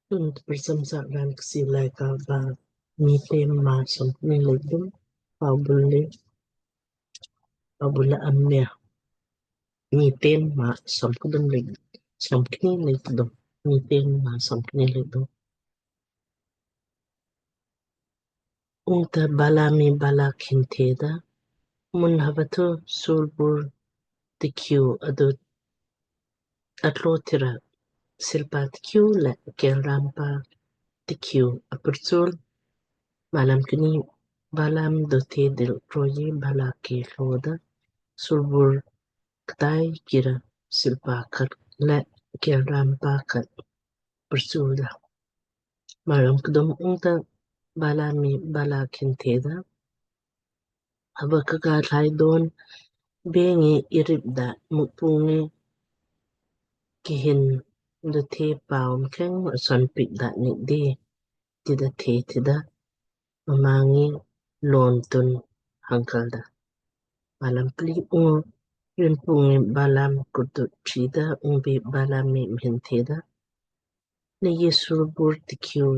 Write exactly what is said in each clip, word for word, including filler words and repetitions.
Tun tprcham sa raan Kchiir Laaika va Miitem maa somkni le kthum. Pau bul le, pau bul le amne. Miitem maa somkni le, somkni le kthum. Miitem maa somkni le kthum. Ungta Balaam mi Balak hin theda, mun hava thu sulbur tikhiu adu atlo thira silpa tikhiu le kelrampa tikhiu apurchul. Malam kni. Balaam do the dil kroyi Balak ki hloda sulbur ktai kira silpa khat le kelrampa khat purchul da. Malam kthum. Ungta Balaam mi Balak hin theda, hava kaka thlai don bengi irip da Mukpu ngi kihin do the pau mkheng ason pik da ni de tida the tida mma ngi lon tun hangkal da. Malam pli. Ungu Rinpu ngi Balaam kutu trida ungbi Balaam mi mhin theda, nei sulbur tikhiu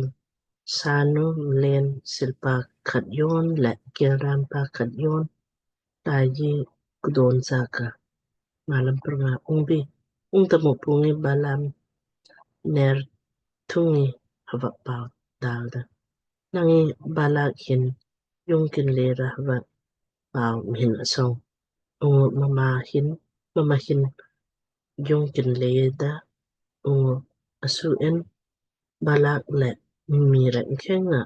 sanu mlen silpa khat yon le kelrampa khat yon taji kudon saka. Malam prnga. Ungbi ungta Mukpu ngi Balaam ner thungi hava pau dalda, nangi Balak hin yung kinle ra hava pau mhin asong. Ungu mma hin, mma hin yung kinle da ungu asu en Balak le mii rek mkheng nga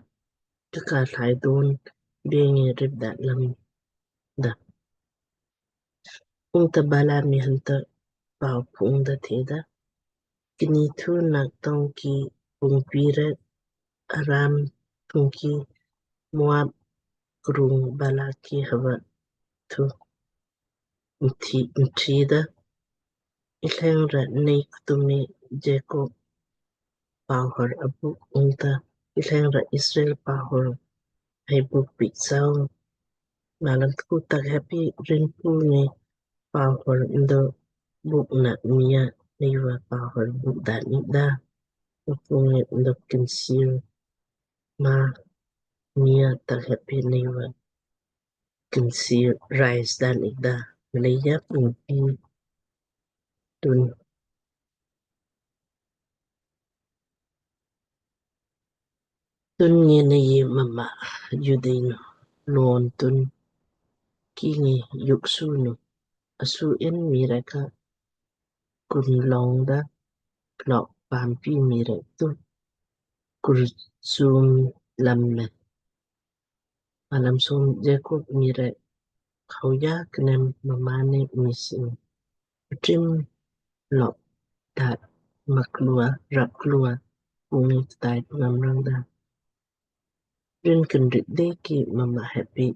kaka thlai don bengi rip da lam da. Ungta Balaam mi hanta pau pung da theda, kni thu nak tong ki pung pi rek Aram pung ki Moab krung Balak ki hava thu nthi, nthida, ilheng ra nei ktumi Jacob pau hor abuk ungta ilheng ra Israel pau hor hei buk pik sau. Malam tku. Tak heppi Rinpu ngi pau hor ndo buk na mii a neiva pau hor buk da ni da. Mukpu ngi ndo kinsil ma mii a tak heppi neiva kinsil rais dan ikda. Mleija pung pi tun. Tun ngi nei mma yudin lon tun ki ngi yuk sunu asu in mii rek ka kun long da klok pampi mii rek tu kursum lam me. Malam som. Jacob mii rek khauya knem mma ni mii sin ptrim lok da maklua rap klua ungi tai pngam rang da. Rin kinrit de ki mma heppi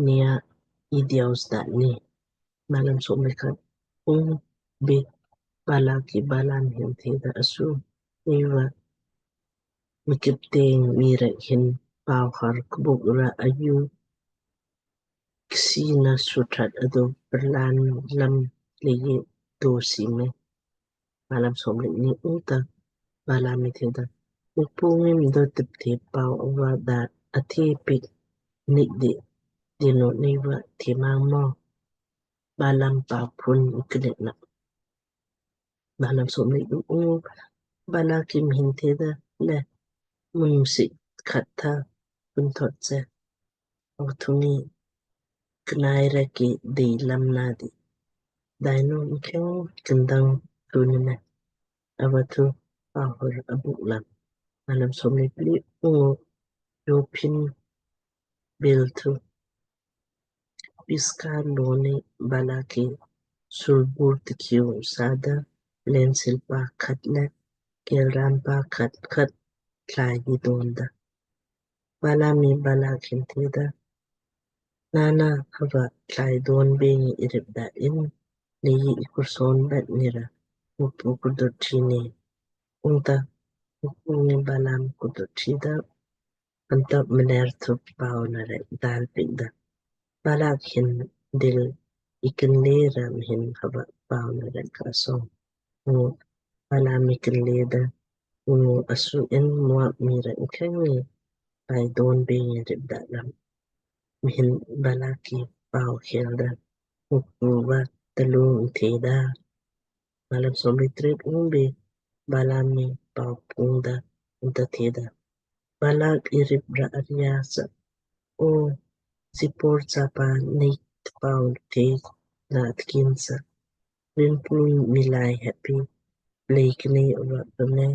nia idiaus da ni. Malam som le khat. Ungbi Balak ki Balaam hin theda, asu neiva mkip teng mii rek hin pau har kbuk ra ayu ksina sutrat adu perlan lam leiji dosi me. Malam som le kni. Ungta Balaam mi theda, Mukpu ngi mdo tip the pau ava da athe pik nik di dinu neiva the mang mo? Balaam pau pun knek na. Malam som le kthum. Ungu Balak ki mhin theda, le mun msik khat tha pun thot se. Ava thungi knai rek ki dei lam na di. Dainu mkheng kindang tuni me. Ava thu pau hor abuk lam. Malam som le pli. Ungu Jopin bil thu Pisga loni Balak ki sulbur tikhiu sada len silpa khat le kelrampa khat khat thlai di donda. Balaam mi Balak hin theda, nana hava thlai don bengi irip da in, nei ikurson bat nira Mukpu kudut chini. Ungta Mukpu ngi Balaam kudut chida, anto mner thu pau na rek dal pik da. Balak hin dil ikinle ra mhin hava pau na rek ka song. Ungu Balaam ikinle da ungu asu in Moab mii rek mkheng ngi pai don be ngi rip da lam. Mhin Balak ki pau khel da Mukpu va talu ntheda. Malam sombi tret. Ungbe Balaam ni pau pung da unta theda, Balak irip ra aria sa, O Sipor chapa nei pau the na atkin sa. Rinpu milai heppi plei kni ura pame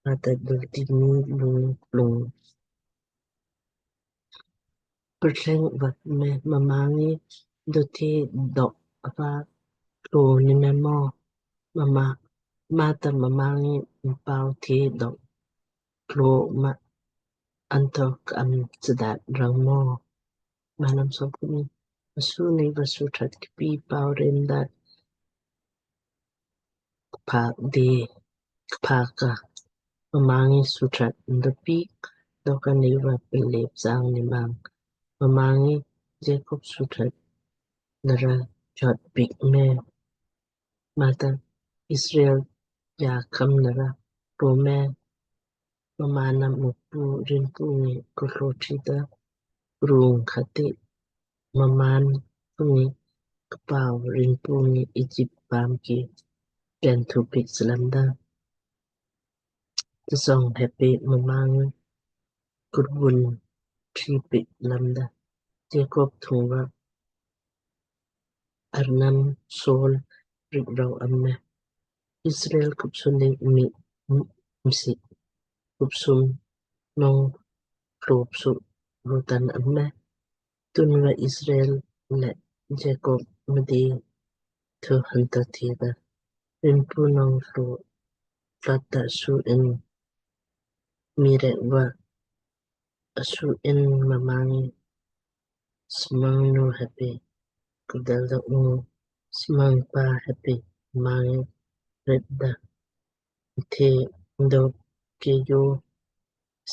mata dulti ni lung lung. Pertleng vat me mamangi dothe dok ava klo ni me mo mama mata mamangi mpau the dok klo ma antok am sedat rang mo. Malam somkni. Asu ni vasu that kpi pau ren dat kpa de kpa ka mamangi suthat nda pik doka neiva pelep sang ni mang. Mamangi Jacob suthat nara jot pik me mata Israel ya kam nara rome. Mama na Mukpu Rinpu ngi kutlo thida rung khati maman ngi kpau Rinpu ngi Egypt pam ki pen thu pik slamda. Tisong heppi mamangi kurbun tri pik lamda. Jacob thungva Arnan Saul rik rau amme. Israel kupsun ni mi msi kupsun nong klop su rutan amme. Tunva Israel le Jacob mdi thu hanta theda, Rinpu nong klo plata su in mii rek va asu in mamangi smang nu heppi kudal da ungu smang pa heppi mamangi ret da the do ke yo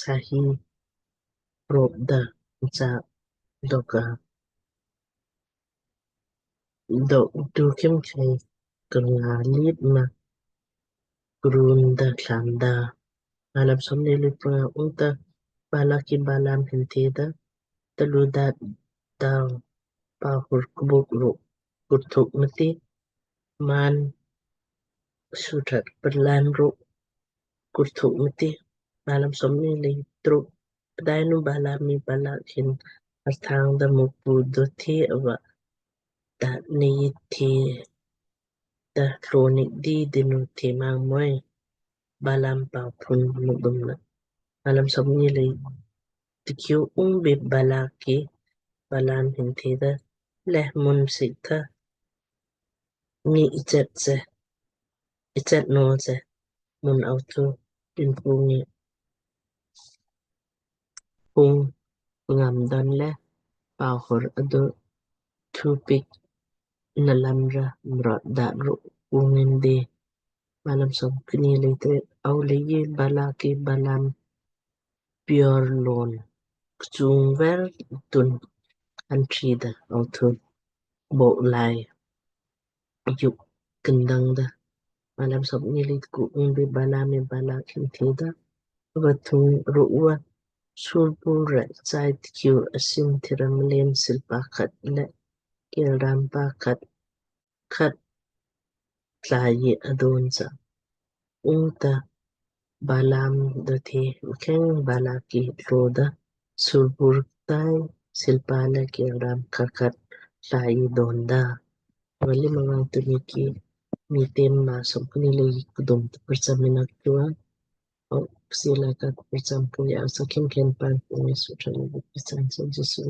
sahi rop da cha doka dok du khimkhei kurnga lit ma krun da thlam da. Malam somni lei pranga. Ungta Balak ki Balaam hin theda, Talu dat dau pahur kbuk ru kurthuk mati man suthat perlan ru kurthuk mati. Malam somni lei truk. Pdainu Balaam mi Balak hin arthang da Mukpu dothe ava da nei theda tlo nik di dinu the mang moi. Balaam pau phun mukdum na. Malam somni lei tikhiu. Ungbe Balak ki Balaam hin theda, Leh mun sik tha ni ichet se ichet nol se mun au thu Rinpu ngi pung ngam don le pau hur adu thu pik na lam ra mrot da ru ungin de. Malam somkni lei tret. Au leiyi Balak ki Balaam Peor lon kchung ver tun kan trida au thu bok lai yuk kendang da. Malam somkni lei tku. Ungbe Balaam mi Balak hin theda, Ava thung ru ava sulpur ra chai tikhiu asin thira mlen silpa khat le keldam pa khat khat tlayi adon sa. Ungta Balaam dothe mkheng Balak ki tlo da sulpur tai silpa le keldam khat khat tlayi don da. Vali mawang tuni ki Miitem maa somkni lei kdum tu prcham minak tua. O ksila ka prcham puya sakin ken pan puya sutra lei prcham sa Jisu.